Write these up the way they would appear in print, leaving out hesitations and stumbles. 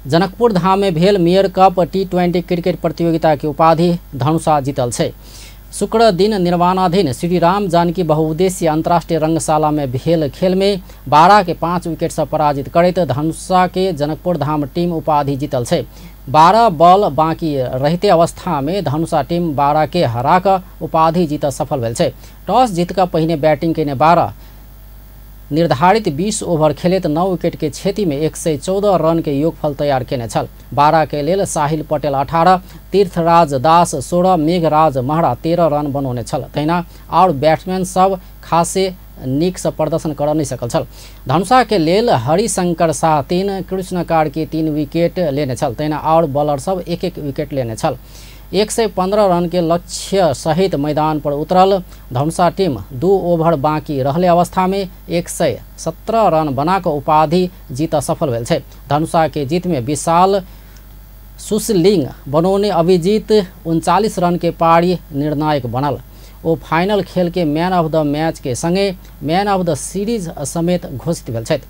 जनकपुर धाम में भेल mayor cup T20 cricket प्रतियोगिता के उपाधि धनुषा जीतल छै। शुक्र दिन निर्माणाधीन श्री राम जानकी बहुउद्देशीय अंतर्राष्ट्रीय रंगशाला में भेल खेल में 12 के 5 विकेट से पराजित करैत धनुषा के जनकपुर धाम टीम उपाधि जीतल छै। 12 बॉल बाकी रहते अवस्था में धनुषा टीम 12 के हरा कऽ उपाधि जीत सफल भेल छै। टॉस जीत कऽ पहिने बैटिंग केने 12 निर्धारित 20 ओवर खेलैत 9 विकेट के क्षति में 114 रन के योगफल तैयार केने छल। 12 के लेल साहिल पटेल 18, तीर्थराज दास 16, मेघराज महरा 13 रन बनौने छल। तहिना और बैट्समैन सब खासे नीक से प्रदर्शन कर नहीं सकल छल। धनुषा के लेल हरिशंकर शाह 3, कृष्ण कार्की 3 विकेट लेने छल। तहिना और बॉलर सब 1-1 विकेट लेने छल। 115 रन के लक्ष्य सहित मैदान पर उतरल धनुषा टीम 2 ओवर बाकी रहले अवस्था में 117 रन बना कऽ उपाधि जीत सफल भेल छै। धनुषा के जीत में विशाल सुसलिंग बनौने अभिजीत 39 रन के पारी निर्णायक बनल। ओ फाइनल खेल के मैन ऑफ the match के संगे मैन ऑफ the series समेत घोषित भेल छथि।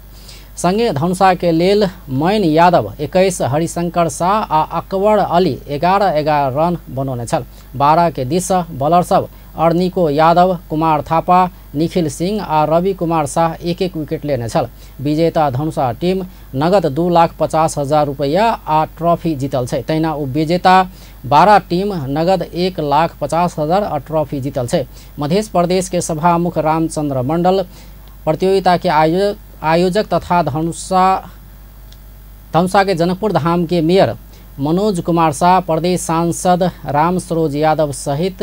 संगे धनुषा के लेल मैन यादव 21, हरिशंकर शाह आ अकबर अली 11-11 रन बनौने छल। 12 के दिस बॉलर सब अर्निको यादव, कुमार थापा, निखिल सिंह आ रवि कुमार शाह 1-1 विकेट लेने छल। विजेता धनुषा टीम नगद 2,50,000 रुपैया आ ट्रॉफी जीतल छै। तहिना उपविजेता 12 टीम नगद 1,50,000 आ ट्रॉफी जीतल छै। मध्य प्रदेश के सभामुख रामचंद्र मंडल प्रतियोगिता के आयोजक तथा धनुषा के जनकपुर धाम के मेयर मनोज कुमार शाह, प्रदेश सांसद राम सरोज यादव सहित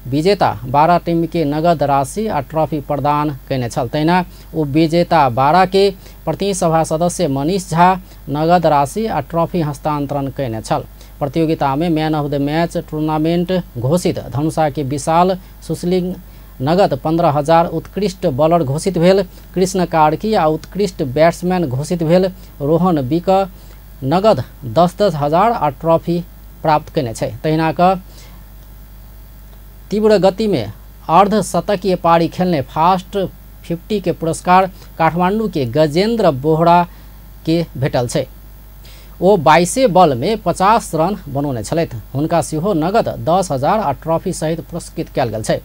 विजेता 12 टीम के नगद राशि आ ट्रॉफी प्रदान कयने छल। तहिना उपविजेता 12 के प्रतिनिधि सभा सदस्य मनीष झा नगद राशि आ ट्रॉफी हस्तांतरण कयने छल। प्रतियोगिता में man of the match tournament घोषित धनुषा के विशाल सुसलिंग नगद 15,000 उत्कृष्ट बॉलर घोषित भेल। कृष्ण कार्की आ उत्कृष्ट बैट्समैन घोषित भेल रोहन बिक नगद 10-10 हजार आ ट्रॉफी प्राप्त कयने छै। तहिना कऽ तीव्र गति में अर्धशतकीय पारी खेलने फास्ट 50 के पुरस्कार काठमांडू के गजेंद्र बोहरा के भेटल छै। ओ 22 बॉल में 50 रन बनौने छलथि। हुनका सेहो नगद 10,000 आ ट्रॉफी सहित पुरस्कृत कयल गेल छै।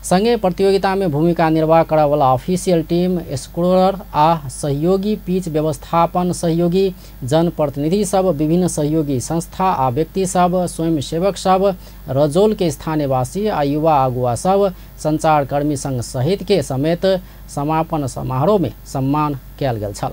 संगे प्रतियोगिता में भूमिका निर्वाह करऽवला ऑफिशियल टीम, स्कोरर आ सहयोगी पिच व्यवस्थापन सहयोगी जनप्रतिनिधि सब, विभिन्न सहयोगी संस्था आ व्यक्ति सब, स्वयंसेवक सब, रजौल के स्थानीयवासी आ युवा अगुआ सब, संचारकर्मी संघ सहित के समेत समापन समारोह में सम्मान कयल गेल छल।